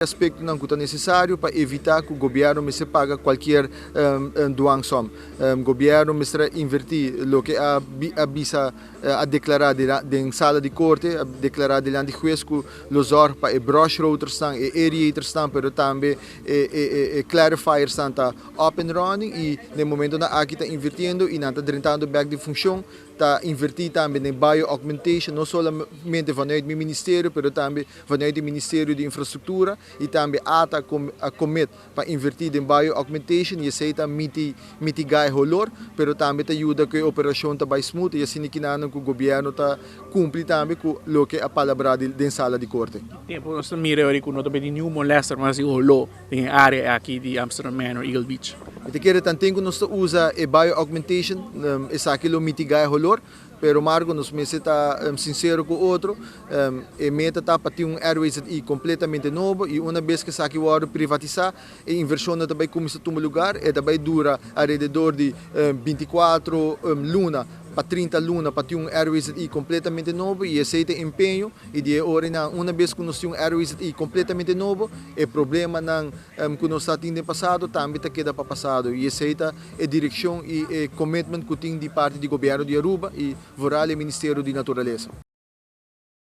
Aspectonan cu ta necesario pa evita cu gobierno mester paga cualkier dwangsom. Gobierno mester a inverti loke a a bisa a declara den sala di corte, a declara dilanti huez cu lo zorg pa e brush rotorsnan, e aeratorsnan, pero tambe e clarifiersnan ta up and running y den momentonan aki ta invirtiendo y nan ta drentando bek den funcion. Ta inverti tambe den bio-augmentation, no solamente vanuit mi ministerio, pero tambe vanuit e Ministerio di Infrastructura y tambe ATA a commit pa inverti den bio-augmentation y esey ta mitiga e holor, pero tambe ta yuda cu e operacion ta bay smooth y asina kinanan cu gobierno ta cumpli tambe cu loke a palabra den sala di corte. Tempo nos ta mira ora cu no ta bay tin niun molester mas di holor den e area aki di Amsterdam Manor, Eagle Beach? Mi ta kere tanten cu nos ta usa e bio-augmentation, esaki lo mitiga e holor, pero Marco, nos mester ta sincero cu otro, e meta ta pa tin un RWZI completamente nobo y una bes cu esaki wordo privatisa, e inversionnan ta bay cuminsa tuma lugar, e ta bay dura alrededor di 24 luna pa 30 luna pa tin un RWZI completamente nobo y esey ta empeño y di e ora nan una bes cu nos tin un RWZI completamente nobo, e problemanan cu nos ta tin den pasado tambe ta keda pa pasado y esey ta e direccion y e commitment cu tin di parti di gobierno di Aruba y vooral e Ministerio di Naturalesa.